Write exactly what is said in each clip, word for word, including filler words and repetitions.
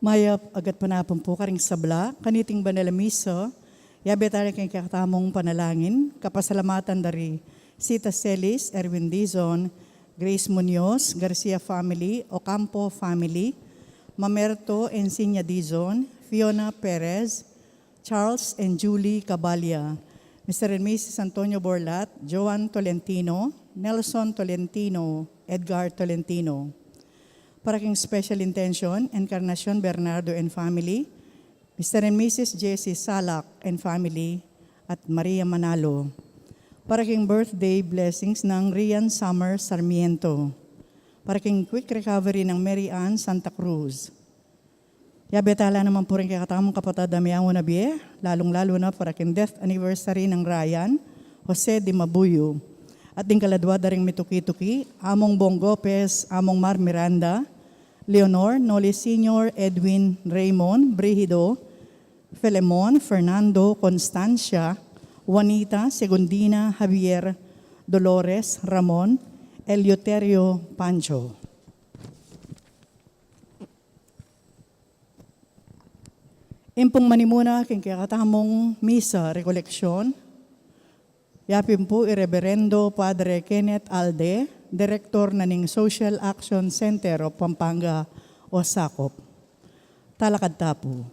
Mayap a gatpanapun pu karing sabla, kaniting banal a misa, yabe tala king kekatamung panalangin, kapasalamatan da ri Sita Celis, Erwin Dizon, Grace Munoz, Garcia family, Ocampo family, Mamerto Encinia Dizon, Fiona Perez, Charles and Julie Cabalia, Mister and Missus Antonio Borlat, Joan Tolentino, Nelson Tolentino, Edgar Tolentino. Para king special intention, Encarnacion Bernardo and family, Mister and Missus Jessie Salak and family, at Maria Manalo. Para king birthday blessings nang Rian Summer Sarmiento. Para king quick recovery nang Mary Ann Santa Cruz. Yabe tala naman pu ring kekatamung kapatad a meangu na bie, lalung-lalu na para king death anniversary nang Ryan Jose de Mabuyo. At ding kaladua da ring mituki-tuki, Among Bong Gopez, Among Mar Miranda, Leonor, Noli Senior, Edwin, Raymond, Brigido, Filemon, Fernando, Constancia, Juanita, Segundina, Javier, Dolores, Ramon, Eleuterio, Pancho. Impung manimuna king kekatamung misa rekoleksyon, yapin pu i Reberendo Padre Kenneth Alde, Direktor na ning Social Action Center of Pampanga, o sakop. Talakad ta pu.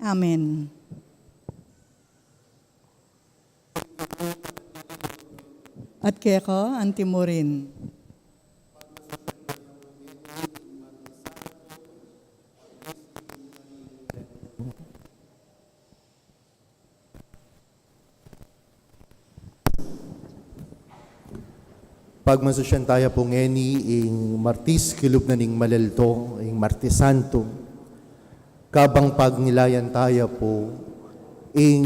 Amen. At keka anti mu rin. Pagmasusyan taya pu ngeni ing Martis, kilub na ning malaldo, ing Martis Santo. Kabang pagnilayan taya pu ing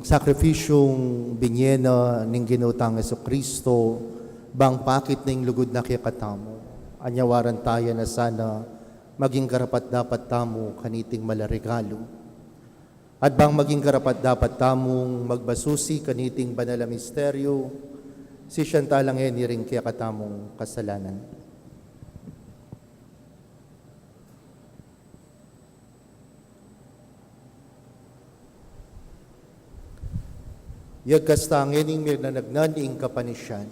sakripisyung binye na ning Ginu tang Jesucristo, bang pakit na ing lugud na kekatamu. Anyawaran taya na sana maging karapat-dapat tamu kaniting mala regalu. At bang maging karapat-dapat tamung magbasusi kaniting banal a misteryo, sisian ta la ngeni ring kekatamung kasalanan. Yagkas ta ngening mirnanagnan ing kapanisian.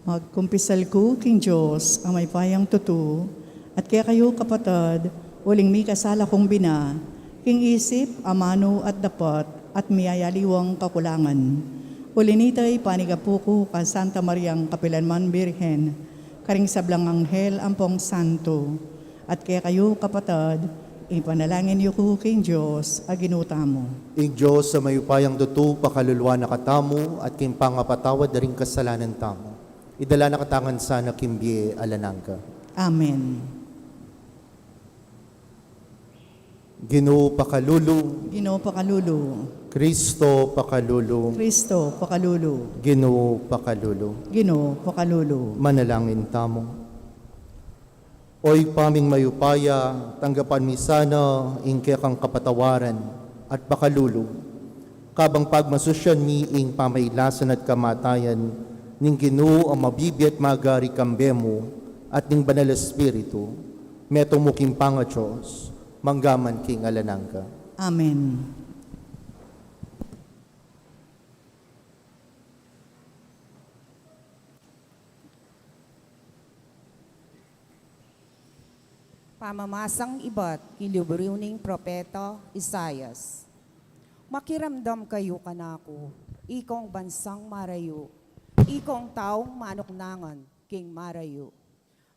Magkumpisal ku king Dios a mayupayang tutu, at kekayu kapatad, uling mikasala kung bina, king isip, amanu at dapat, at miyayaliwang kakulangan. Uli nita, ipanigapu ku kang Santa Mariang kapilanman Birhen, karing sablang anghel ampong santo, at kekayu kapatad, ipanalangin yu ku king Dios a Ginu tamu. Ing Dios a mayupayang tutu pakaluluan na katamu at king pangapatawad da ring kasalanan tamu, idala na katamu ngan sana king bie alang angga. Amen. Ginu pakalulu. Ginu pakalulu. Kristo pakalulu. Kristo pakalulu. Ginu pakalulu. Ginu pakalulu. Manalangin tamu. O Ibpa ming mayupaya, tanggapan mi sana ing kekang kapatawaran at pakalulu, kabang pagmasusyan mi ing pamailasan at kamatayan ning Ginu a mabibie at magari kambe mu at ning Banal a Espiritu, metung mu king pangaDios, mangga man king alang angga. Amen. Pamamasang ibat king libru ning propeta Isaias. Makiramdam kayu kanaku, ikong bansang marayu, ikong taung manuknangan king marayu.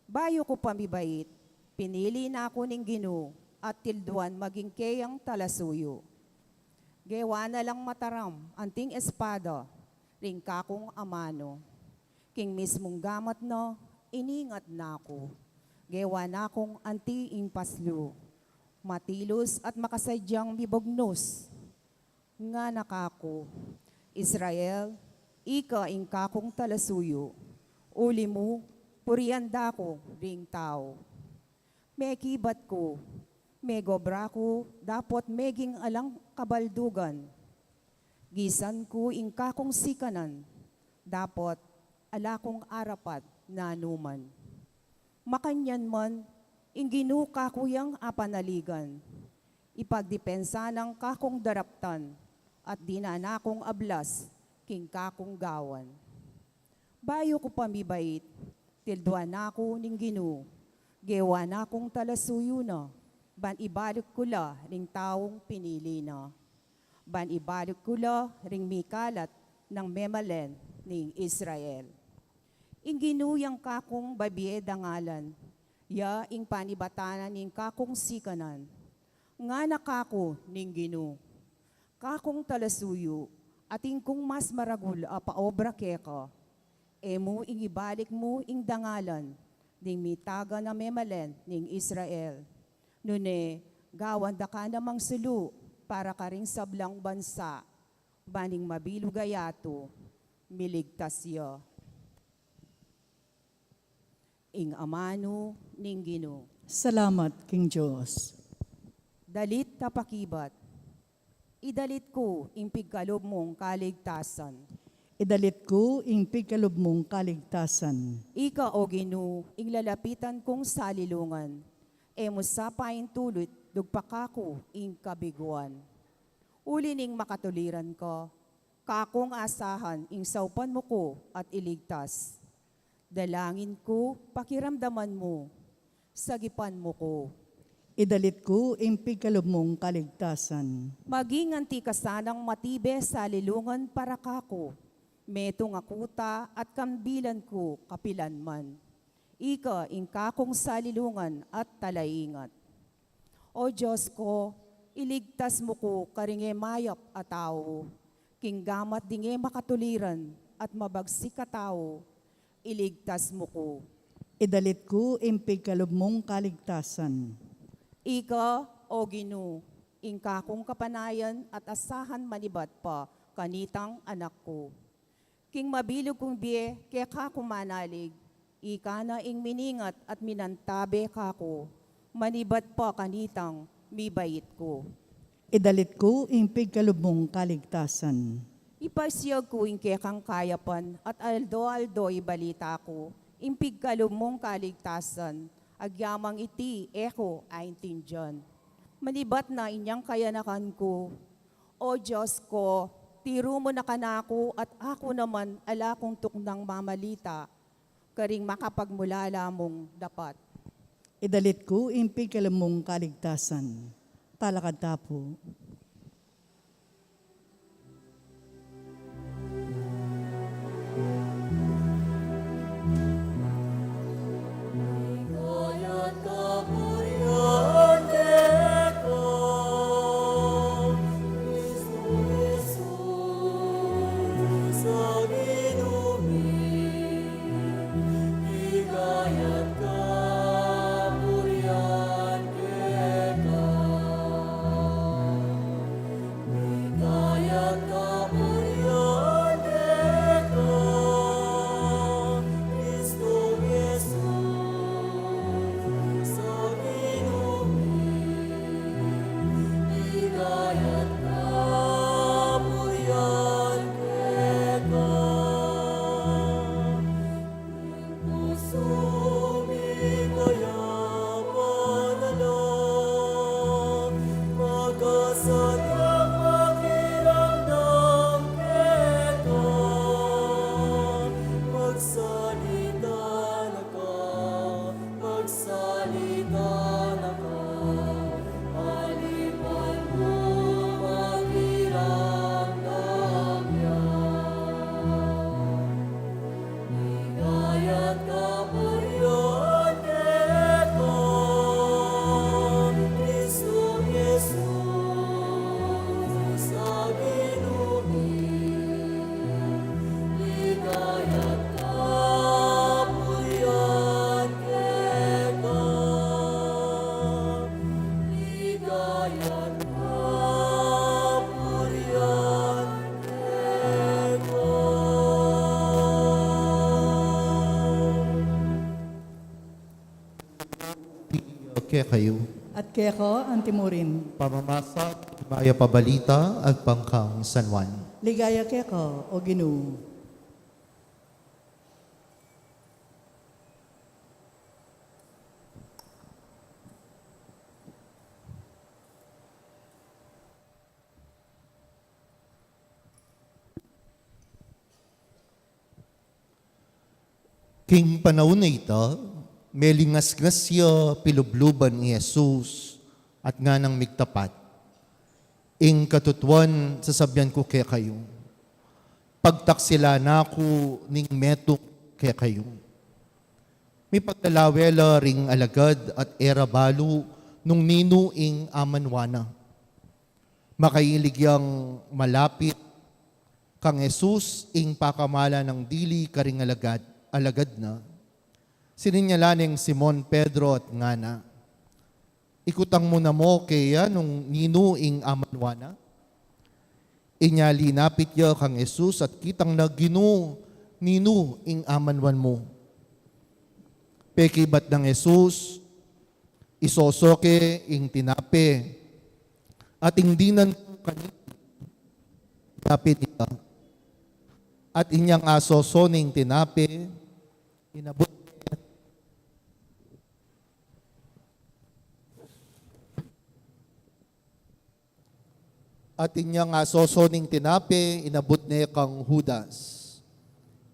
Bayu ku pa mibait, pinili na ku ning Ginu at tilduan maging keyang talasuyu. Gewa na lang mataram anting espada ring kakung amanu. King mismung gamat na, iningat na ku. Gewa na kung anti ing paslu. Matilus at makasadyang mibugnus. Ngana kaku, Israel, ika ing kakung talasuyu. Uli mu, purian da ku ring tau. Mekibat ku, megobra ku, dapot meging alang kabaldugan. Gisan ku ing kakung sikanan, dapot ala kung arapat nanuman. Makanyan man, ing Ginu kaku yang apanaligan, ipagdipensa nang kakung daraptan, at dinan na kung ablas king kakung gawan. Bayu ku pa mibait, tilduan na ku ning Ginu, gewa na kung talasuyu na, ban ibalik ku la ring taung pinili na. Ban ibalik ku la ring mikalat nang memalen ning Israel. Ing Ginu yang kakung babie dangalan, ya ing panibatan ning kakung sikanan. Ngana kaku ning Ginu, kakung talasuyu, atin kung mas maragul a paobra keka. E mu ing ibalik mu ing dangalan ding mitaga na memalen ning Israel. Nune, gawan da ka namang sulu para karing sablang bansa, ban ing mabilug a yatu, miligtas ya. Ing amanu ning Ginu. Salamat king Dios. Dalit a pakibat. Idalit ku ing pigkalub mung kaligtasan. Idalit ku ing pigkalub mung kaligtasan. Ika, O Ginu, ing lalapitan kung salilungan. E mu sa paintulit dugpa kaku ing kabiguan. Uli ning makatuliran ka, kakung asahan ing saupan mu ku at iligtas. Dalangin ku, pakiramdaman mu, sagipan mu ku. Idalit ku ing pigkalub mung kaligtasan. Maging anti ka sanang matibe salilungan para kaku. Metung a kuta at kambilan ku kapilan man. Ika ing kakung salilungan at talaingat. O Dios ku, iligtas mu ku karing e mayap a tau, king gamat ding e makatuliran at mabagsik a tau, iligtas mu ku. Idalit ku ing pigkalub mung kaligtasan. Ika, O Ginu, ing kakung kapanayan at asahan manibat pa kanitang anak ku. King mabilug kung bie keka ku manalig, ika na ing miningat at minantabe kaku, manibat pa kanitang mibait ku. Idalit ku ing pigkalub mung kaligtasan. Ipasiag ku ing kekang kayapan at aldo-aldo ibalita ku ing pigkalub mung kaligtasan, agyamang iti e ku aintindian. Manibat na inyang kayanakan ku, O Dios ku, tiru mu na kanaku at aku naman ala kung tuknang mamalita karing makapagmulala mung dapat. Idalit ku ing pigkalub mung kaligtasan. Talakad ta pu. Kekayu. At keka antimurin. Pamamasa mayap a balita agpang kang San Juan. Ligaya keka, O Ginu. King panaun a ita, melingasngas ya pilubluban i Jesus at nganang migtapat, "Ing katutuan sasabian ku kekayu, pagtaksilan na ku ning metung kekayu." Mipaglalawe la ring alagad at e ra balu nung ninu ing amanwa na. Makailig yang malapit kang Jesus ing pakamala nang dili karing alagad, alagad na. Sininyalan neng Simon Pedro at ngana, "Ikutang mu na mu keya nung ninu ing amanwa na?" Inya linapit ya kang Jesus at kitang na, "Ginu, ninu ing amanwan mu?" Pekibat nang Jesus, "Isoso ke ing tinape at ing dinan ku kaniyu." Dapit ita. At inyang asoso ning tinape, inabut At inyang asoso ning tinape, inabut ne kang Judas,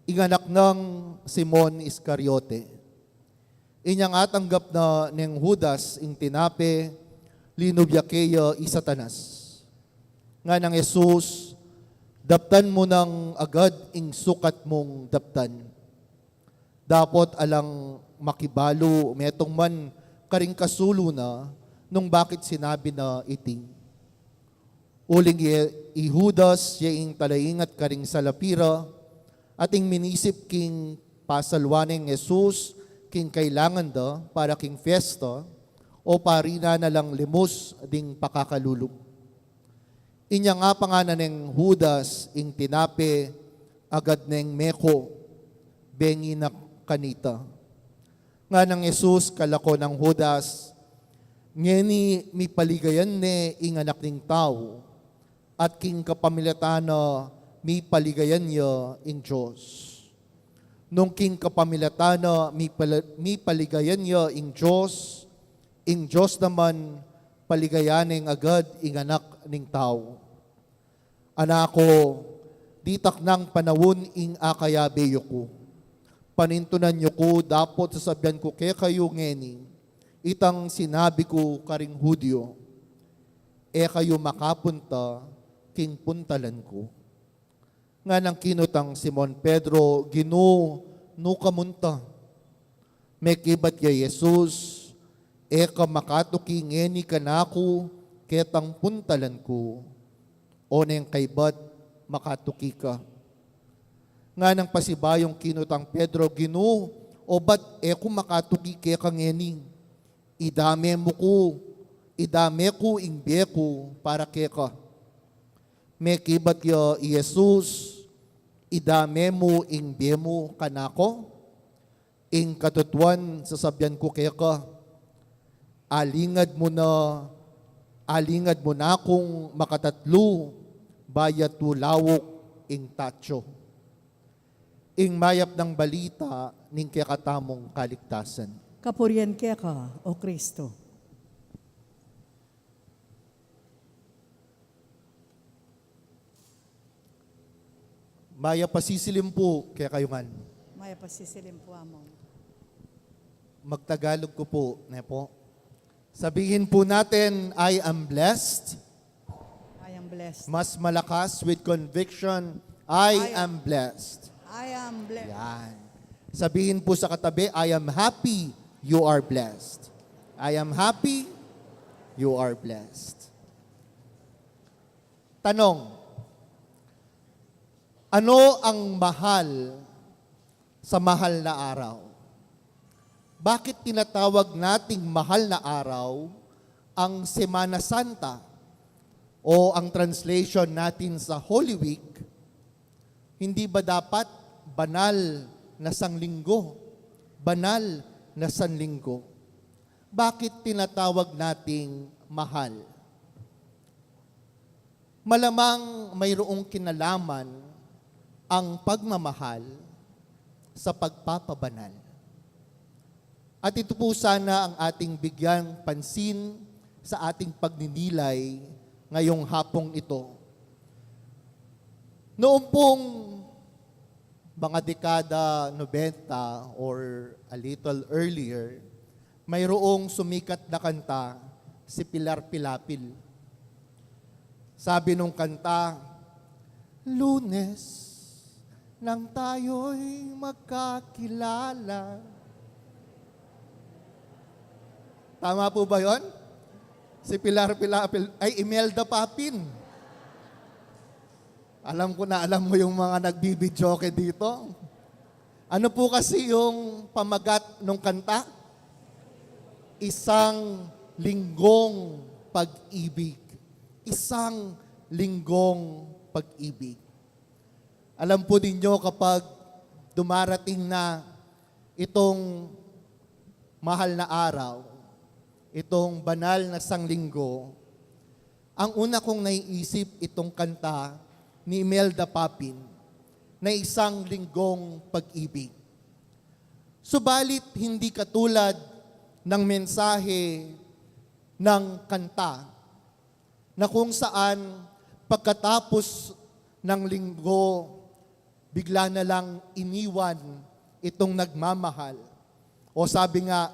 ing anak nang Simon Iscariote. Inyang atanggap na neng Judas ing tinape, linub ya keya i Satanas. Nganang Jesus, "Daptan mu nang agad ing sukat mung daptan." Dapot alang makibalu metung man karing kasulu na nung bakit sinabi na iti. Uling ye, i Judas, ya ing talaingat karing salapi ra, at ing minisip king pasalwan neng Jesus king kailangan da para king fiesta, o parinan na lang limus ding pakakalulu. Inya nga panganan neng Judas ing tinape, agad neng meko, bengi na kanita. Nganang Jesus, kalako nang Judas, ngeni mipaligayan ne ing Anak ning Tau, at king kapamilatan na mipaligayan ya ing Dios. Nung king kapamilatan na mipala-, mipaligayan ya ing Dios, ing Dios naman paligayan neng agad ing Anak ning Tau. Anak ko, ditak nang panaun ing akayabe yu ku. Panintunan yu ku dapot sasabian ku kekayu ngeni, itang sinabi ku karing Judio, e kayu makapunta king puntalan ku. Nganang kinutang Simon Pedro, Ginu, nu ka munta? Mekibat ya Jesus, e ka makatuki ngeni kanaku ketang puntalan ku, o neng kaybat makatuki ka. Nganang pasibayung kinutang Pedro, Ginu, o bat e ku makatuki keka ngeni? Idame mu ku, idame ku ing bie ku para keka. Mekibat ya i Jesus, idame mu ing bie mu kanako? Ing katutuan sasabian ku keka, alingad mu na, alingad mu na kung makatatlu, bayat tulauk ing tatsu. Ing mayap nang balita ning kekatamung kaligtasan. Kapurian keka, O Kristo. Mayap a sisilim pu kekayu ngan. Mayap a sisilim pu, Among. Magtagalog ku pu, ne po? Sabihin po natin, "I am blessed." I am blessed. Mas malakas, with conviction, "I I am am blessed." I am blessed. Yan. Sabihin po sa katabi, "I am happy, you are blessed." "I am happy, you are blessed." Tanong, ano ang mahal sa mahal na araw? Bakit tinatawag nating mahal na araw ang Semana Santa o ang translation natin sa Holy Week? Hindi ba dapat banal na sanglinggo? Banal na sanlinggo. Bakit tinatawag nating mahal? Malamang mayroong kinalaman ang pagmamahal sa pagpapabanal. At ito po sana ang ating bigyang pansin sa ating pagninilay ngayong hapong ito. Noong pong mga dekada nobenta or a little earlier, mayroong sumikat na kanta, si Pilar Pilapil. Sabi nung kanta, "Lunes nang tayo'y magkakilala." Tama po ba yon? Si Pilar Pilapil, ay, Imelda Papin. Alam ko na alam mo yung mga nagbibidyoke dito. Ano po kasi yung pamagat nung kanta? Isang linggong pag-ibig. Isang linggong pag-ibig. Alam po ninyo, kapag dumarating na itong mahal na araw, itong banal na sanglinggo, ang una kong naiisip itong kanta ni Imelda Papin na Isang Linggong Pag-ibig. Subalit, hindi katulad ng mensahe ng kanta na kung saan pagkatapos ng linggo, bigla na lang iniwan itong nagmamahal. O sabi nga,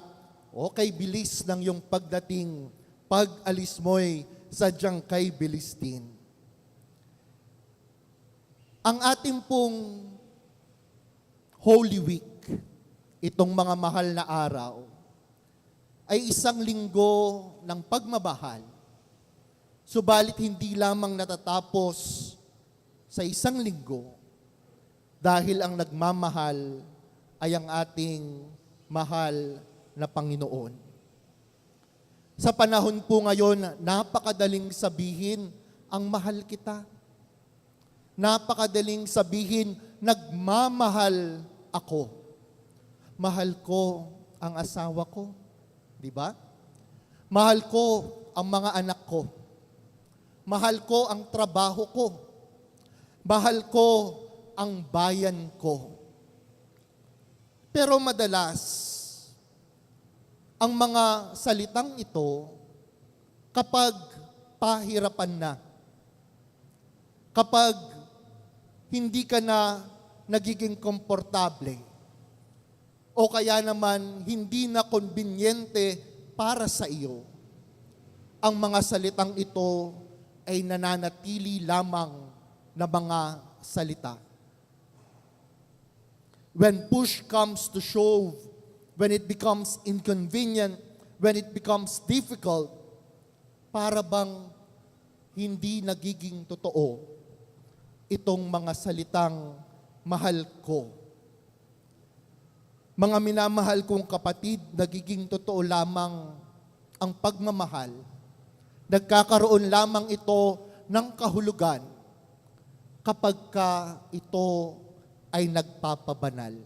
"O kay bilis ng iyong pagdating, pag-alis mo'y sadyang kay bilis din." Ang ating pong Holy Week, itong mga mahal na araw, ay isang linggo ng pagmamahal. Subalit hindi lamang natatapos sa isang linggo, dahil ang nagmamahal ay ang ating mahal na Panginoon. Sa panahon po ngayon, napakadaling sabihin ang mahal kita. Napakadaling sabihin, "Nagmamahal ako. Mahal ko ang asawa ko." Di ba? "Mahal ko ang mga anak ko. Mahal ko ang trabaho ko. Mahal ko ang bayan ko." Pero madalas, ang mga salitang ito, kapag pahirapan na, kapag hindi ka na nagiging komportable, o kaya naman hindi na konbinyente para sa iyo, ang mga salitang ito ay nananatili lamang na mga salita. When push comes to shove, when it becomes inconvenient, when it becomes difficult, para bang hindi nagiging totoo itong mga salitang "mahal ko." Mga minamahal kong kapatid, nagiging totoo lamang ang pagmamahal. Nagkakaroon lamang ito ng kahulugan kapag ka ito ay nagpapabanal.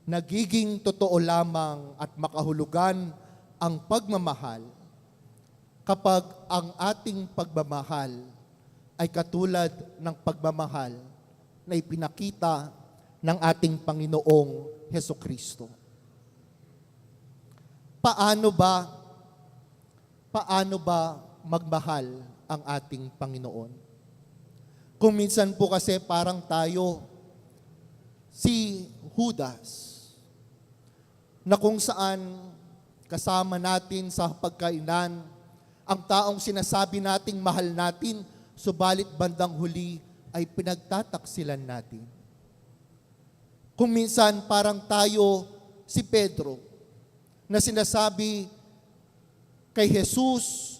Nagiging totoo lamang at makahulugan ang pagmamahal kapag ang ating pagmamahal ay katulad ng pagmamahal na ipinakita ng ating Panginoong Hesukristo. Paano ba, paano ba magmahal ang ating Panginoon? Kung minsan po kasi parang tayo, si Judas, na kung saan kasama natin sa pagkainan ang taong sinasabi nating mahal natin, subalit bandang huli ay pinagtataksilan natin. Kung minsan parang tayo si Pedro na sinasabi kay Jesus,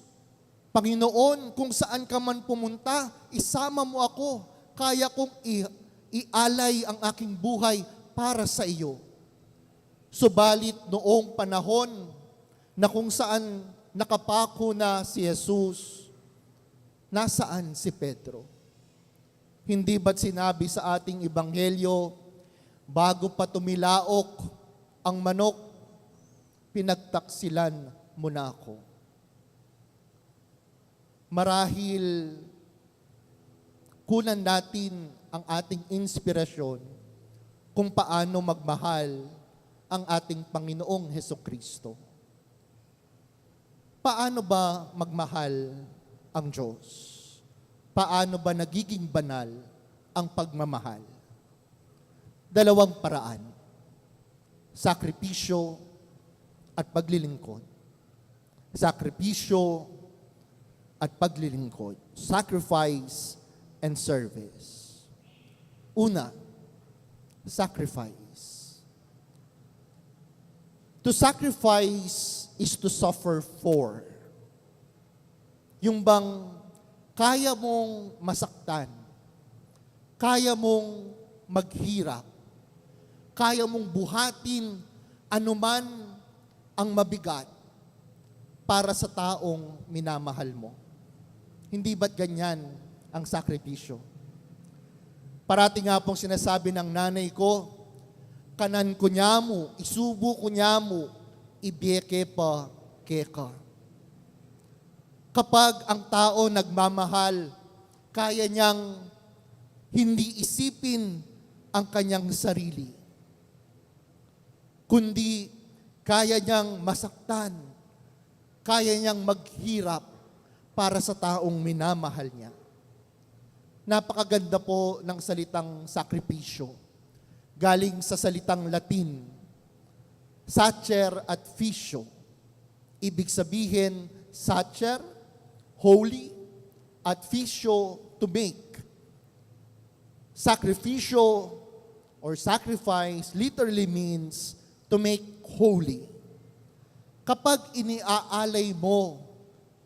"Panginoon, kung saan ka man pumunta, isama mo ako. Kaya kong i-, ialay ang aking buhay para sa iyo." Subalit noong panahon na kung saan nakapako na si Jesus, nasaan si Pedro? Hindi ba't sinabi sa ating ebanghelyo, "Bago pa tumilaok ang manok, pinagtaksilan mo na ako"? Marahil kunan natin ang ating inspirasyon kung paano magmahal ang ating Panginoong Hesukristo. Paano ba magmahal ang Diyos? Paano ba nagiging banal ang pagmamahal? Dalawang paraan, sakripisyo at paglilingkod. Sakripisyo at paglilingkod. Sacrifice and service. Una, sacrifice. To sacrifice is to suffer for. Yung bang kaya mong masaktan, kaya mong maghirap, kaya mong buhatin anuman ang mabigat para sa taong minamahal mo. Hindi ba't ganyan ang sakripisyo? Parati nga pong sinasabi ng nanay ko, "Kanan ku nyamu, isubu ku nyamu, ibie ke pa keka." Kapag ang tao nagmamahal, kaya niyang hindi isipin ang kanyang sarili, kundi kaya niyang masaktan, kaya niyang maghirap para sa taong minamahal niya. Napakaganda po ng salitang sakripisyo. Galing sa salitang Latin, Sacer at fisio. Ibig sabihin, sacer, holy, at fisio, to make. Sacrificio or sacrifice literally means to make holy. Kapag iniaalay mo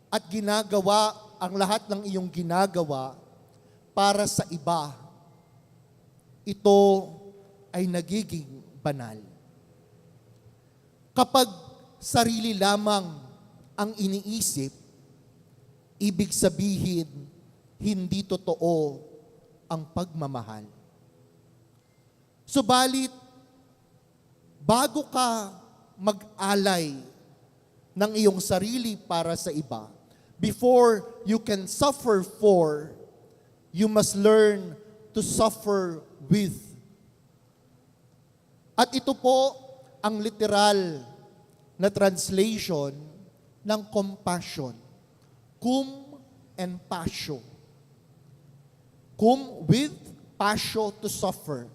at ginagawa ang lahat ng iyong ginagawa para sa iba, ito ay nagiging banal. Kapag sarili lamang ang iniisip, ibig sabihin, hindi totoo ang pagmamahal. Subalit, bago ka mag-alay ng iyong sarili para sa iba, before you can suffer for, you must learn to suffer with. At ito po ang literal na translation ng compassion. Cum and passio. Cum with, passio, to suffer.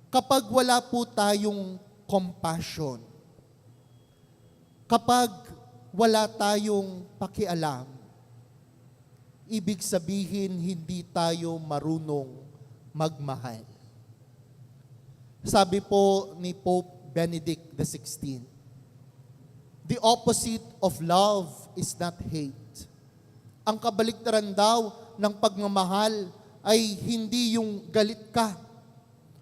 Kapag wala po tayong compassion, kapag wala tayong pakialam, ibig sabihin hindi tayo marunong magmahal. Sabi po ni Pope Benedict the sixteenth, "The opposite of love is not hate." Ang kabaliktaran daw ng pagmamahal ay hindi yung galit ka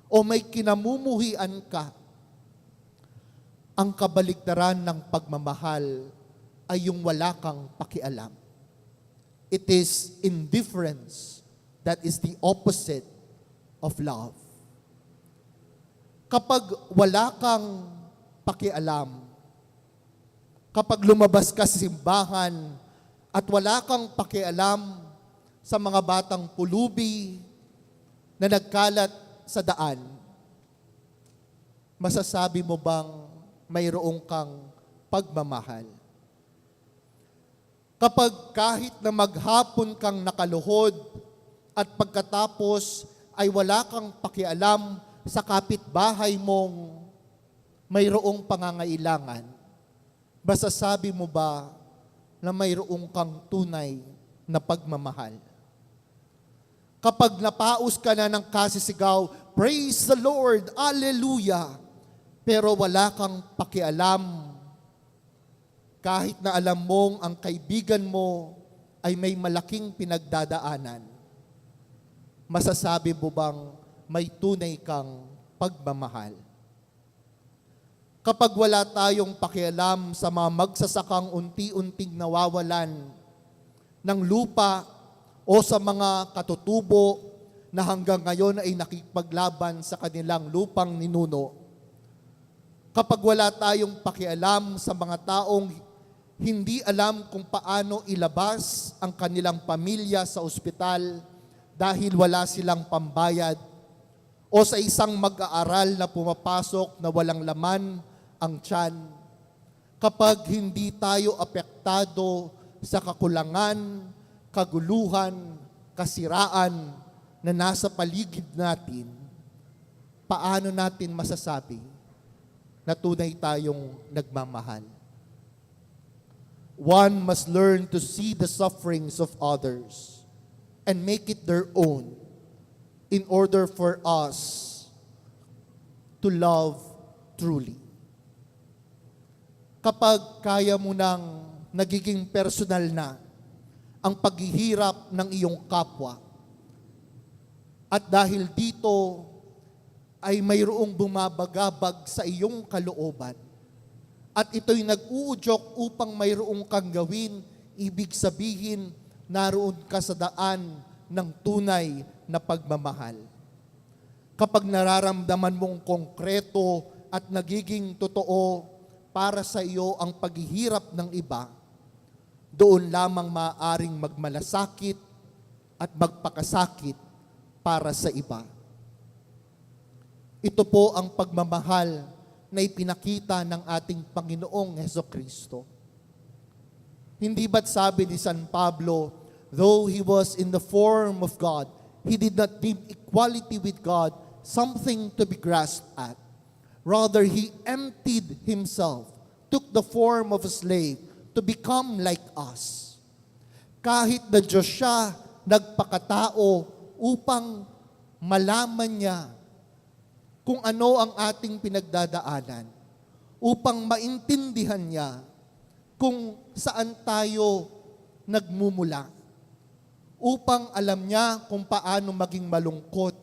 o may kinamumuhian ka. Ang kabaliktaran ng pagmamahal ay yung wala kang pakialam. It is indifference that is the opposite of love. Kapag wala kang pakialam, kapag lumabas ka sa simbahan at wala kang pakialam sa mga batang pulubi na nagkalat sa daan, masasabi mo bang mayroon kang pagmamahal? Kapag kahit na maghapon kang nakaluhod at pagkatapos ay wala kang pakialam sa kapitbahay mong mayroong pangangailangan, masasabi mo ba na mayroon kang tunay na pagmamahal? Kapag napaus ka na ng kasisigaw, "Praise the Lord! Alleluia!" pero wala kang pakialam, kahit na alam mong ang kaibigan mo ay may malaking pinagdadaanan, masasabi mo bang may tunay kang pagmamahal? Kapag wala tayong pakialam sa mga magsasakang unti-unting nawawalan ng lupa o sa mga katutubo na hanggang ngayon ay nakikipaglaban sa kanilang lupang ninuno, kapag wala tayong pakialam sa mga taong hindi alam kung paano ilabas ang kanilang pamilya sa ospital dahil wala silang pambayad, o sa isang mag-aaral na pumapasok na walang laman ang tiyan, kapag hindi tayo apektado sa kakulangan, kaguluhan, kasiraan na nasa paligid natin, paano natin masasabi na tunay tayong nagmamahal? One must learn to see the sufferings of others and make it their own in order for us to love truly. Kapag kaya mo nang nagiging personal na ang paghihirap ng iyong kapwa, at dahil dito ay mayroong bumabagabag sa iyong kalooban, at ito'y nag-uudyok upang mayroong kang gawin, ibig sabihin, naroon ka sa daan ng tunay na pagmamahal. Kapag nararamdaman mong konkreto at nagiging totoo para sa iyo ang paghihirap ng iba, doon lamang maaaring magmalasakit at magpakasakit para sa iba. Ito po ang pagmamahal na ipinakita ng ating Panginoong Heso Kristo. Hindi ba't sabi ni San Pablo, "Though he was in the form of God, he did not deem equality with God something to be grasped at, Rather, he emptied himself, took the form of a slave to become like us. Kahit na Diyos siya, nagpakatao upang malaman niya kung ano ang ating pinagdadaanan, upang maintindihan niya kung saan tayo nagmumula, upang alam niya kung paano maging malungkot,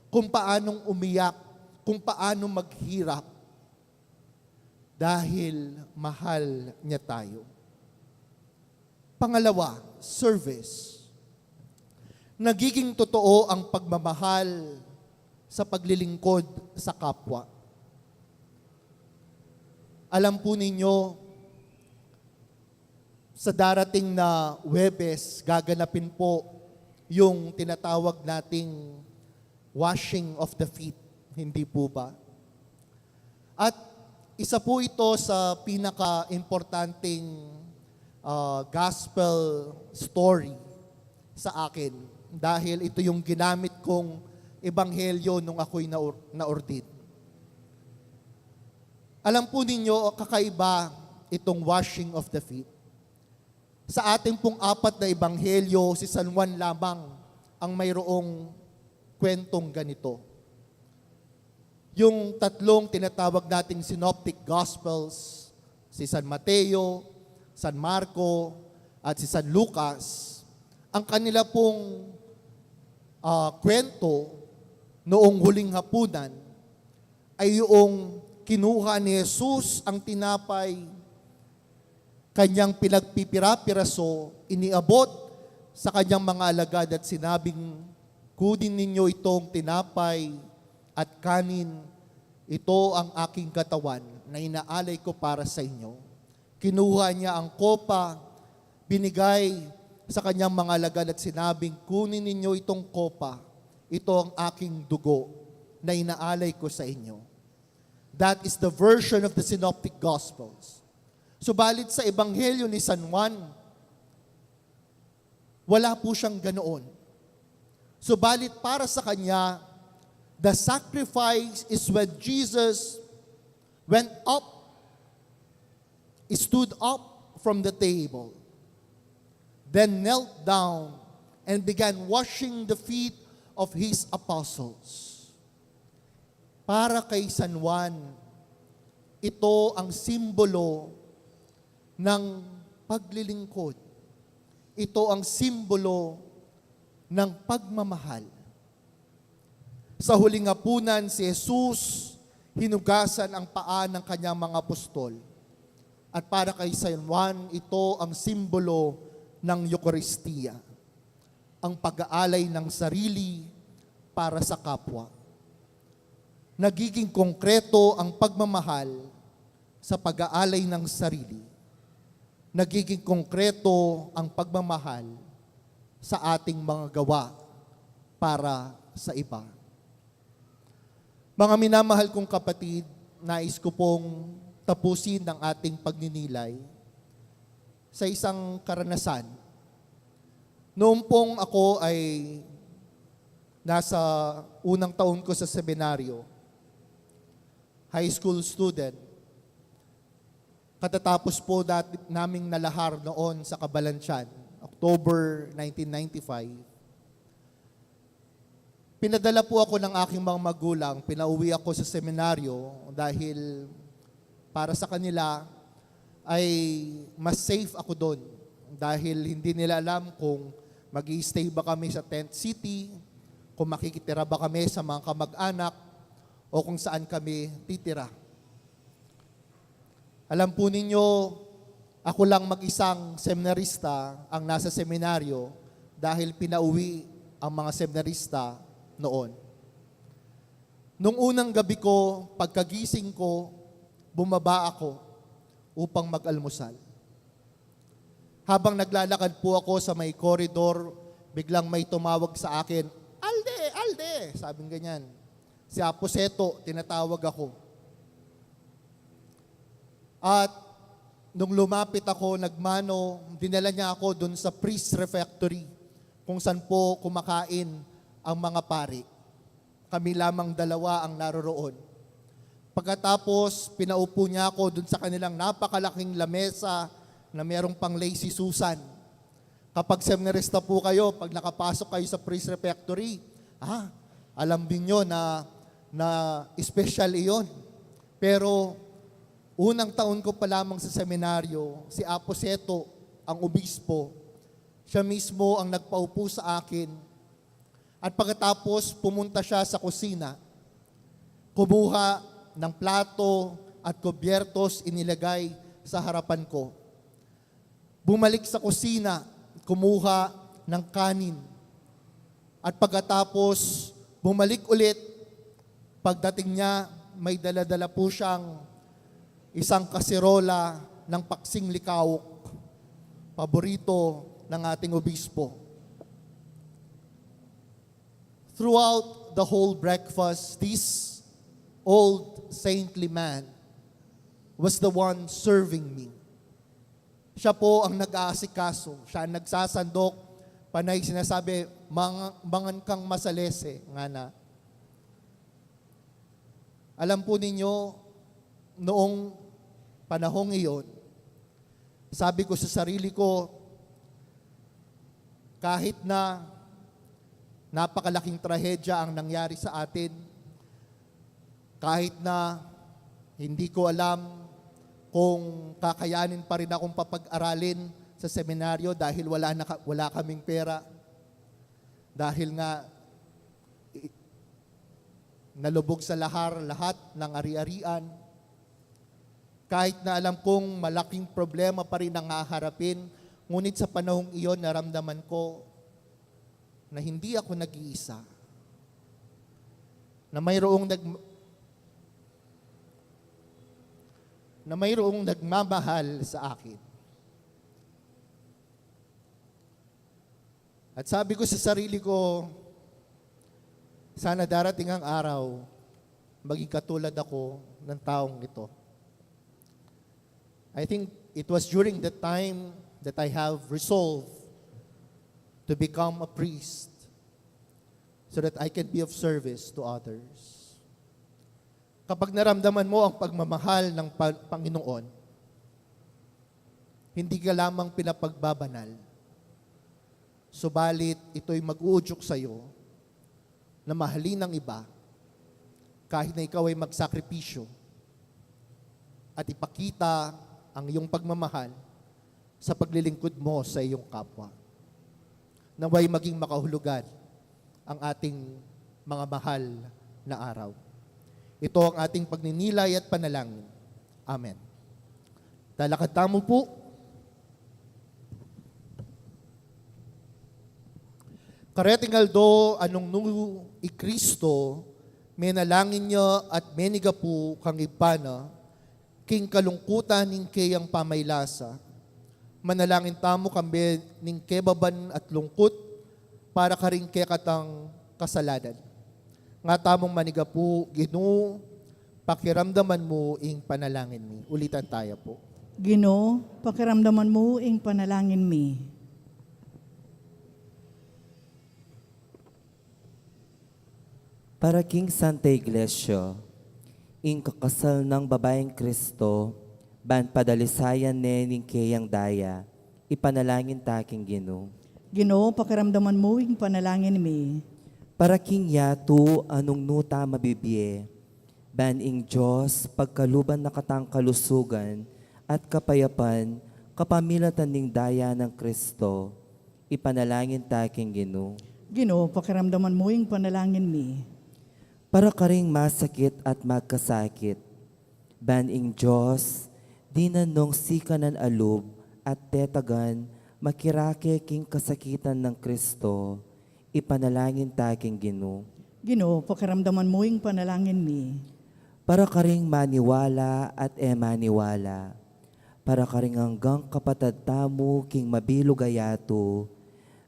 kung paanong umiyak, kung paano maghirap, dahil mahal niya tayo. Pangalawa, service. Nagiging totoo ang pagmamahal sa paglilingkod sa kapwa. Alam po ninyo, sa darating na Huwebes, gaganapin po yung tinatawag nating washing of the feet. Hindi po ba? At isa po ito sa pinaka-importanting, ah, gospel story sa akin, dahil ito yung ginamit kong ebanghelyo nung ako'y naor-, naordin. Alam po ninyo, kakaiba itong washing of the feet. Sa ating pong apat na ebanghelyo, si San Juan lamang ang mayroong kwentong ganito. Yung tatlong tinatawag nating synoptic gospels, si San Mateo, San Marco, at si San Lucas, ang kanila pong, ah, kwento noong huling hapunan ay yung kinuha ni Jesus ang tinapay, kanyang pinagpipira-piraso, iniabot sa kanyang mga alagad at sinabing, "Kunin ninyo itong tinapay at kanin. Ito ang aking katawan na inaalay ko para sa inyo." Kinuha niya ang kopa, binigay sa kanyang mga alagad at sinabing, "Kunin ninyo itong kopa. Ito ang aking dugo na inaalay ko sa inyo." That is the version of the synoptic gospels. Subalit sa Ebanghelyo ni San Juan, wala po siyang ganoon. Subalit para sa kanya, the sacrifice is when Jesus went up, stood up from the table, then knelt down and began washing the feet of his apostles. Para kay San Juan, ito ang simbolo ng paglilingkod. Ito ang simbolo ng pagmamahal. Sa huling hapunan, si Jesus, hinugasan ang paa ng kanyang mga apostol. At para kay San Juan, ito ang simbolo ng Eukaristiya, ang pag-aalay ng sarili para sa kapwa. Nagiging konkreto ang pagmamahal sa pag-aalay ng sarili. Nagiging konkreto ang pagmamahal sa ating mga gawa para sa iba. Mga minamahal kong kapatid, nais ko pong tapusin ang ating pagninilay sa isang karanasan. Noon pong ako ay nasa unang taon ko sa seminaryo, high school student, katatapos po dati, naming nalahar noon sa Cabalantian, October nineteen ninety-five, pinadala po ako ng aking mga magulang, pinauwi ako sa seminaryo dahil para sa kanila ay mas safe ako doon dahil hindi nila alam kung mag stay ba kami sa tent city, kung makikitira ba kami sa mga kamag-anak, o kung saan kami titira. Alam po ninyo, ako lang mag-isang seminarista ang nasa seminaryo dahil pinauwi ang mga seminarista noon. Nung unang gabi ko, pagkagising ko, bumaba ako upang mag-almusal. Habang naglalakad po ako sa may koridor, biglang may tumawag sa akin, "Alde! Alde!" Sabing ganyan. Si Apo Seto, tinatawag ako. At nung lumapit ako, nagmano, dinala niya ako dun sa priest refectory kung saan po kumakain ang mga pari. Kami lamang dalawa ang naroroon. Pagkatapos, pinaupo niya ako dun sa kanilang napakalaking lamesa na merong pang lazy Susan. Kapag seminarista po kayo, pag nakapasok kayo sa priest refectory, ah, alam ninyo na, na espesyal iyon. Pero unang taon ko pa lamang sa seminaryo, si Apo Seto, ang obispo, siya mismo ang nagpaupo sa akin. At pagkatapos, pumunta siya sa kusina. Kumuha ng plato at kubyertos, inilagay sa harapan ko. Bumalik sa kusina, kumuha ng kanin. At pagkatapos, bumalik ulit. Pagdating niya, may dala-dala po siyang isang kaserola ng paksing likawok, paborito ng ating obispo. Throughout the whole breakfast, this old saintly man was the one serving me. Siya po ang nag-aasikaso, siya ang nagsasandok, panay sinasabi, "Mang-, mangan kang masalese," ngana. Alam po ninyo, noong panahong iyon, sabi ko sa sarili ko, kahit na napakalaking trahedya ang nangyari sa atin, kahit na hindi ko alam kung kakayanin pa rin akong papag-aralin sa seminaryo dahil wala na ka-, wala kaming pera, dahil nga i-, nalubog sa lahar lahat ng ari-arian. Kahit na alam kong malaking problema pa rin ang haharapin, ngunit sa panahong iyon naramdaman ko na hindi ako nag-iisa. Na mayroong nag-, na mayroong nagmamahal sa akin. At sabi ko sa sarili ko, "Sana darating ang araw, maging katulad ako ng taong ito." I think it was during that time that I have resolved to become a priest so that I can be of service to others. Kapag naramdaman mo ang pagmamahal ng Pa-, Panginoon, hindi ka lamang pinapagbabanal, subalit ito'y mag-uudyok sa'yo na mahalin ang iba kahit na ikaw ay magsakripisyo at ipakita ang iyong pagmamahal sa paglilingkod mo sa iyong kapwa. Nawa'y maging makahulugan ang ating mga mahal na araw. Ito ang ating pagninilay at panalangin. Amen. Talakad tamu pu. Kareting aldo a nung nu i Kristo, menalangin ya at menigapu kang Ibpa na, king kalungkutan ning keyang pamaylasa. Manalangin tamu kambe ning kebaban at lungkut para karing kekatang kasalanan. Nga tamung manigapu, Ginu, pakiramdaman mu ing panalangin mi. Ulitan taya pu. Ginu, pakiramdaman mu ing panalangin mi. Para king Santa Iglesia, ing kakasal nang babaing Kristo, ban padalisayan ne ning keyang daya, ipanalangin ta king Ginu. Ginu, pakiramdaman mu ing panalangin mi. Para king yatu a nung nu ta mabibie, ban ing Dios pagkaluban na katang kalusugan at kapayapan kapamilatan ning daya nang Kristo, ipanalangin ta king Ginu. Ginu, pakiramdaman mu ing panalangin mi. Para karing masakit at magkasakit, ban ing Dios, dinan nung sikanan a lub at tetagan, makirake king kasakitan nang Kristo, ipanalangin ta king Ginu. Ginu, pakiramdaman mu ing panalangin mi. Para karing maniwala at e maniwala, para karing anggang kapatad tamu king mabilug a yatu,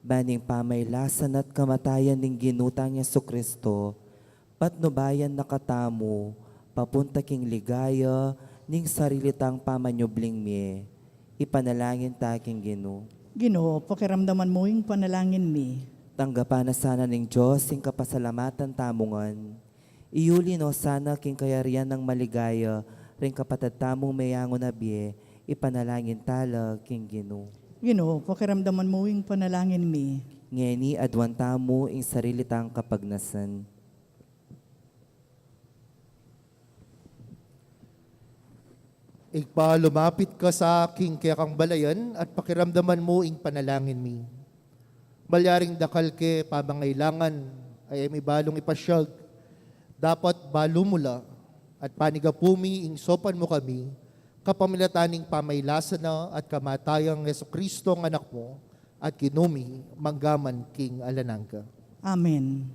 ban ing pamaylasa na't kamatayan ning Ginu tang Jesucristo, patnubayan na katamu, papunta king ligaya ning sarili tang pamanyubling mie, ipanalangin ta king Ginu. Ginu, pakiramdaman mu ing panalangin mi. Tanggapan na sana ning Dios ing kapasalamatan tamu ngan, Iyuli no sana king kayarian nang maligaya ring kapatad tamung meyangu na bie, ipanalangin tala king Ginu. Ginu, pakiramdaman mu ing panalangin mi. Ngeni aduan tamu ing sarili tang kapagnasan. Ibpa, lumapit ka sa aking kekang balayan at pakiramdaman mu ing panalangin mi. Malyaring dakal ke pamangailangan, ay mi balung ipasyag, dapat balu mu la, at panigapu mi ing saupan mu kami, kapamilatan ning pamailasan na at kamatayang Jesucristo ang Anak mu, at Ginu mi, mangga man king alang angga. Amen.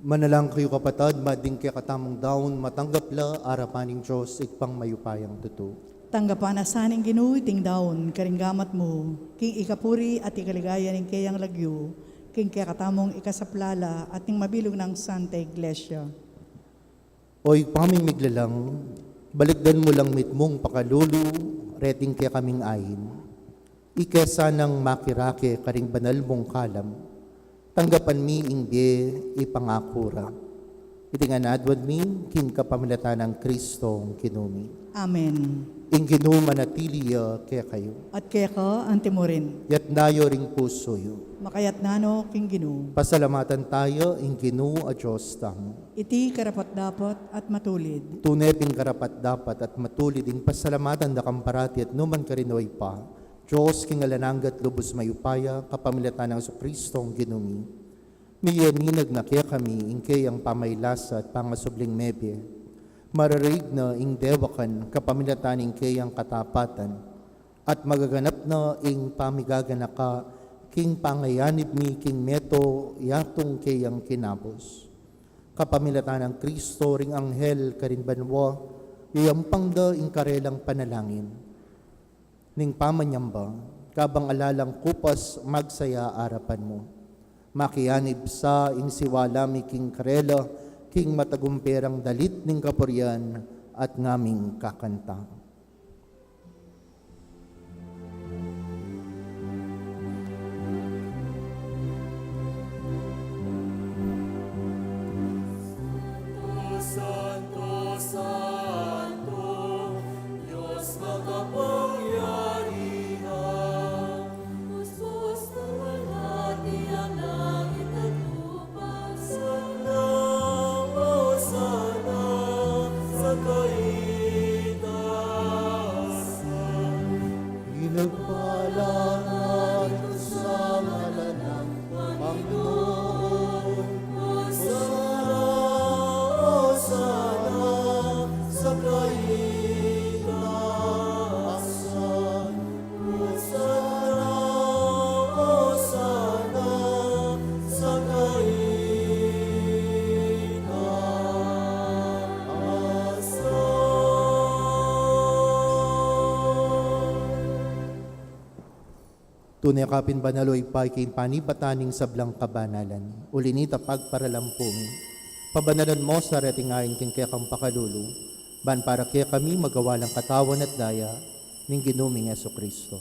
Manalangin kayu, kapatad, ba ding kekatamung daun matanggap la arapan ning Dios Ibpang mayupayang tutu. Tanggapan na sa ning Ginu iting daun karing gamat mu, king ikapuri at ikaligaya ning keyang lagyu, king kekatamung ikasaplala at ning mabilug nang Santa Iglesia. O Ibpa ming miglalang, balikdan mu lang mitmung pakalulu reting kekaming ain. Ika sanang makirake karing banal mung kalam, tanggapan mi ing bie ipangaku ra. Iti ngan aduan mi king kapamilatan nang Kristong Ginu mi. Amen. Ing Ginu manatili ya kekayu. At keka anti mu rin. Yatna yu ring pusu yu. Makayatna no king Ginu. Pasalamatan taya ing Ginu a Dios tamu. Iti karapat-dapat at matulid. Tune pin karapat-dapat at matulid ing pasalamatan da kang parati at nukarin man, O Ibpa, Dios king alang angga at lubus mayupaya, kapamilatan nang Jesucristong Ginu mi. Miyaninag na kekami ing keyang pamaylasa at pangasubling mebie. Mararaig na ing dewakan kapamilatan ning keyang katapatan, at magaganap na ing pamigaganaka king pangayanib mi king mabilug a yatung keyang kinabus. Kapamilatan nang Kristo ring anghel karin banua, yayampang da ing karelang panalangin. Ning pamanyamba, kabang alalang kupas magsaya arapan mu. Makianib sa ing siwala mi king karela, king matagumperang dalit ning kapurian at ngaming kakanta. Santo, Santo, Dios makapangyarihan. Kuskus na malati ang langit at lupa. Sana, Hosanna, sa kaitaasan. Pinagpala na ito sa ngalan ng Panginoon. Hosanna, Hosanna, sa kaitaasan. Hosanna, Hosanna, sa kaitaasan. Tune ka pin banal, O Ibpa, king panibatan ning sablang kabanalan. Uli na nita pagparalampu mi, pabanalan mu sa reting ain king kekang pakalulu, ban para kekami magawa lang katawan at daya ning Ginu ming Jesucristo.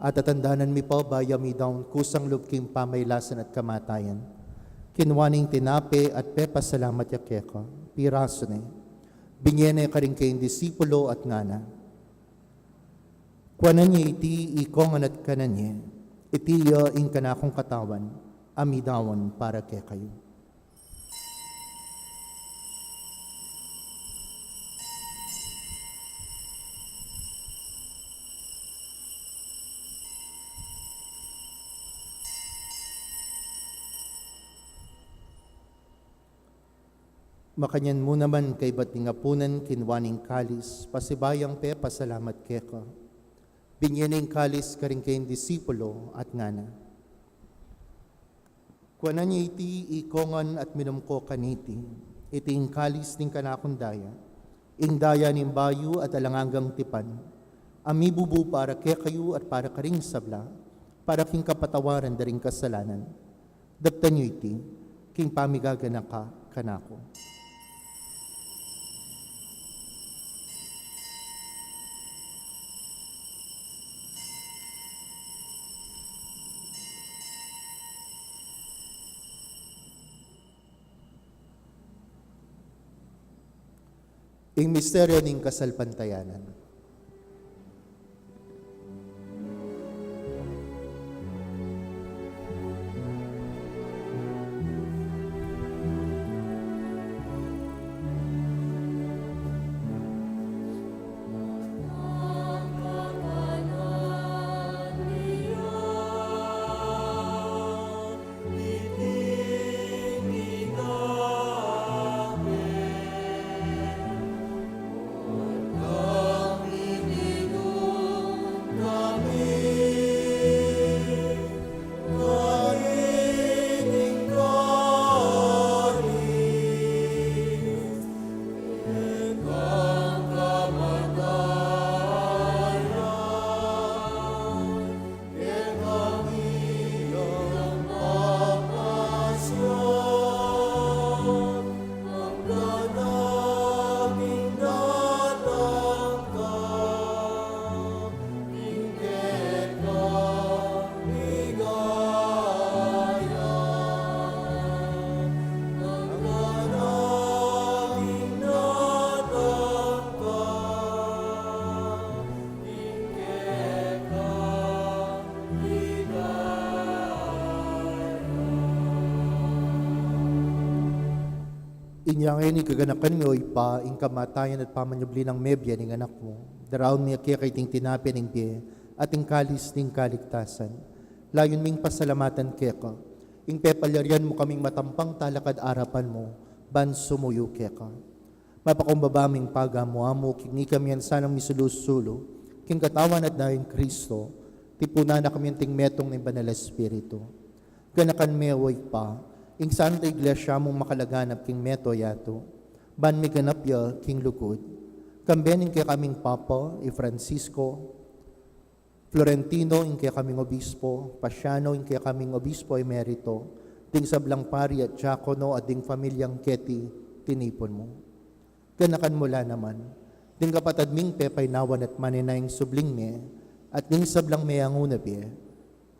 At tatandanan mi pa, bayu mi daun kusang lub king pamaylasan at kamatayan, kinua ne ing tinape at pepasalamat ya keka, pirasu ne, binye ne karing kayang disipulo at ngana: Kuanan ye iti ikongan at kanan ye, iti ya ing kanakung katawan, a midaun para kekayu. Makanyan mu naman kaybat ning apunan, kinua ne ing kalis, pasibayung pepasalamat keka, binye ne ing kalis karing kayang disipulo at ngana: Kuanan ye iti ikongan at minum ko kaniti, iti ing kalis ning kanakung daya, ing daya ning bayu at alang anggang tipan, a mibubu para kekayu at para karing sabla, para king kapatawaran da ring kasalanan. Daptan yu iti king pamigaganaka kanaku. Ing misteryu ning kasalpantayanan. Inya ngeni kaganakan mi, o Ibpa, ing kamatayan at pamanyubli nang mebie ning Anak mu. Daraun mi keka iting tinape ning bie at ing kalis ning kaligtasan. Layun ming pasalamatan keka Ing pepalyarian mu kaming matampang talakad arapan mu, ban sumuyu keka. Mapakumbaba ming pagamu-amu, king ikami ngan sanang misulu-sulu, king katawan at dayang Kristo, tipunan na kami anting metung ning Banal Espiritu. Ganakan me, o Ibpa, ing Santa Iglesia mung makalaganap king mabilug a yatu, ban miganap ya king lugud. Kambe ning kekaming Papa, i Francisco, Florentino, ing kekaming Obispo, Paciano, ing kekaming Obispo Emerito, ding sablang pari at diakono, at ding pamilyang keti tinipun mu. Ganakan mu la naman ding kapatad ming pepainawan at manenayang subling me, at ding sablang meangu na bie.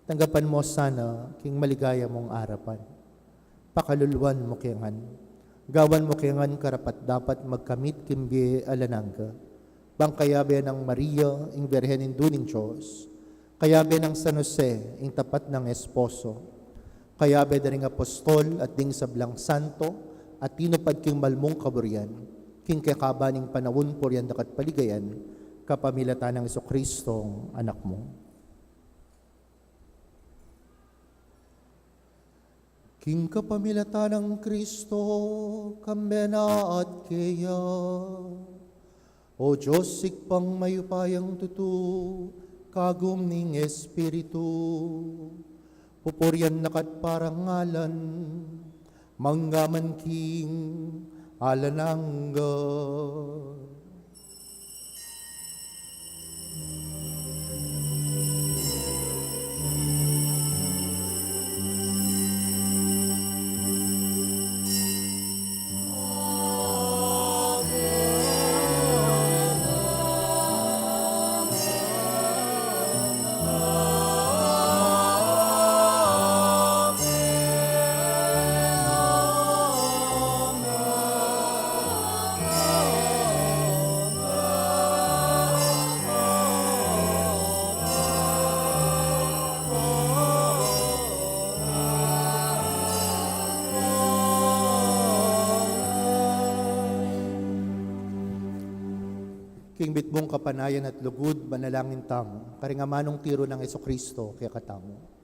Tanggapan mu sana king maligaya mung arapan. Pakaluluan mu ke ngan. Gawan mu ke ngan karapat-dapat magkamit king bie alang angga. Bang kayabe nang Maria, ing Birhen Indu ning Dios, kayabe nang San Jose, ing tapat nang esposo, kayabe da ring apostol at ding sablang santo a tinupad king malmung kaburian, king kekaban ning panaun purian da ka at paligayan, kapamilatan nang Jesucristo, Anak mu. King kapamilatan nang Kristo, kambe na at keya, o Dios, Ibpang mayupayang tutu, kagum ning Espiritu, pupurian na ka at parangalan, mangga man king alang angga. King mitmung kapanayan at lugud, manalangin tamu karing amanung tiru nang Jesucristo kekatamu.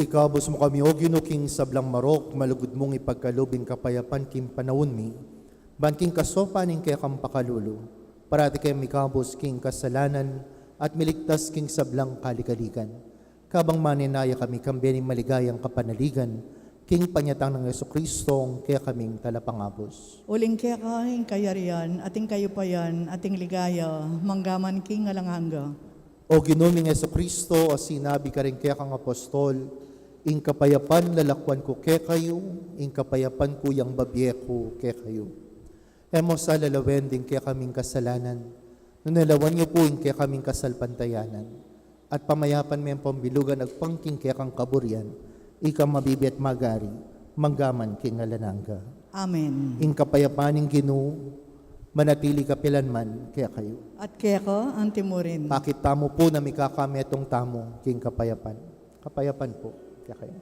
Ikabus mu kami, O Ginu, king sablang marok, malugud mung ipagkalub ing kapayapan king panaun mi, ban king kasopan ning kekang pakalulu, parati keng mikabus king kasalanan at miligtas king sablang kaligaligan. Kabang manenaya kami kambe ning maligayang kapanaligan, king panyatang nang Jesucristo, ing kekaming Talapangabus. Uling keka ing kayarian, at ing kayupayan, at ing ligaya, mangga man king alang angga. O Ginu ming Jesucristo, a sinabi karing kekang apostol, Ing kapayapan lalakuan ku kekayu, ing kapayapan ku yang bibie ku kekayu. E mu sa lalawen ding kekaming kasalanan, nune lawan yu pu ing kekaming kasalpantayanan, at pamayapan me pang bilugan agpang king kekang kaburian, ika mabibie at magari, mangga man king alang angga. Amen. Ing kapayapan ning Ginu, manatili kapilan man kekayu. At keka anti mu rin. Pakit tamu pu na mikakametung tamu king kapayapan. Kapayapan pu kekayu.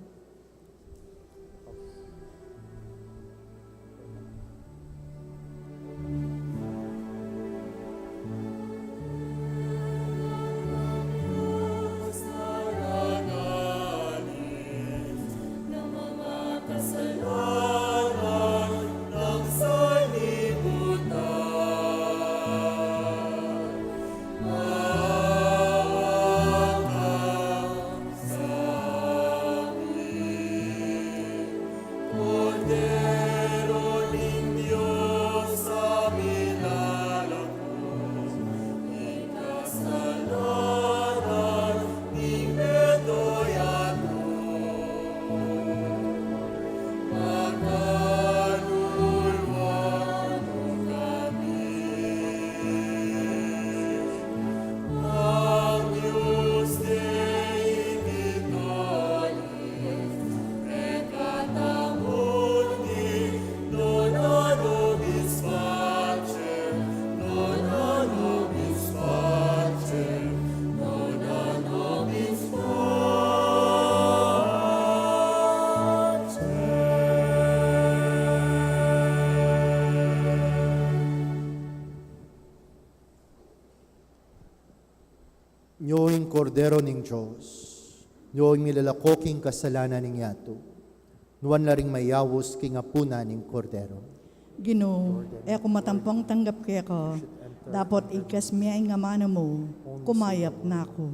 Nyo ing Kordero ning Dios, nyo ing milalako king kasalanan ning yatu, nuan la ring mayaus king apunan ning Kordero. Ginu, e ku matampang tanggap keka, dapot igkas me ing amanu mu, kumayap na ku.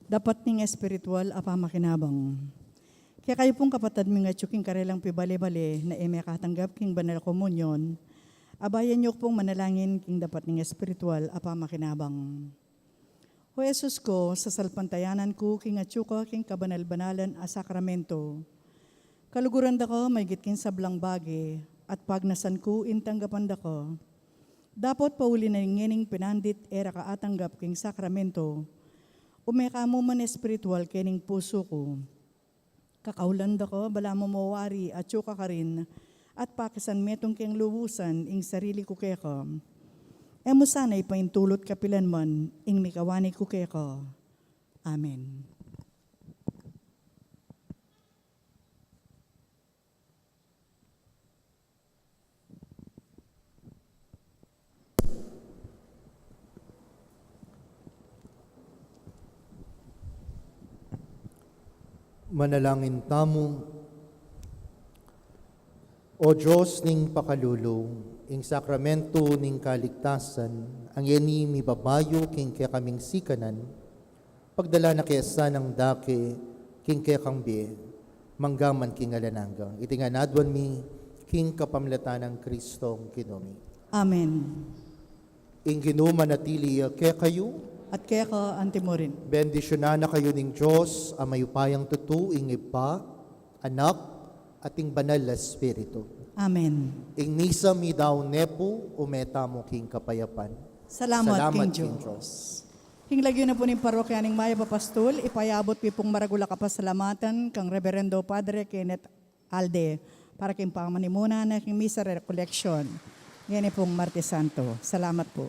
Dapat ning espiritual a pamakinabang. Kekayu pung kapatad ming atyu king karelang pibale-bale na e mekatanggap king banal a komunyon, abayan yu pung manalangin king dapat ning espiritual a pamakinabang. O Jesus ko, sasalpantayanan ku king atyu ka king kabanal-banalan a sakramento. Kaluguran da ka maigit king sablang bage, at pagnasan ku ing tanggapan da ka. Dapot pauli na ngening pinandit e ra ka atanggap king sakramento, ume ka mu man espiritual kening pusu ku. Kakaulan da ka, balamu mo wari atyu ka karin, at pakisan metung keng lubusan ing sarili ku keka. E mu sana ipaintulut kapilan man ing mikawani ku keka. Amen. Manalangin tamu. O Dios ning pakalulu, ing sakramento ning kaligtasan, a ngeni mibabayu king kekaming sikanan, pagdala na ke sanang dake king kekang bie, mangga man king alang angga. Iti ngan aduan mi king kapamilatan nang Kristong Ginu mi. Amen. Ing Ginu manatili ya kekayu. At keka antimurin. Bendisyunan na kayu ning Dios a mayupayang tutu, ing Ibpa, Anak, at ing Banal a Espiritu. Amen. Ing misa meyari ne pu, ume tamu king kapayapan. Salamat king Dios. King lagyu na pu ning parokya ning Mayap a Pastul, ipayabut mi pung maragul a kapasalamatan kang Reverendo Padre Kenneth Alde para king pamanimuna na king misa recollection ngeni pung Martes Santo. Salamat pu.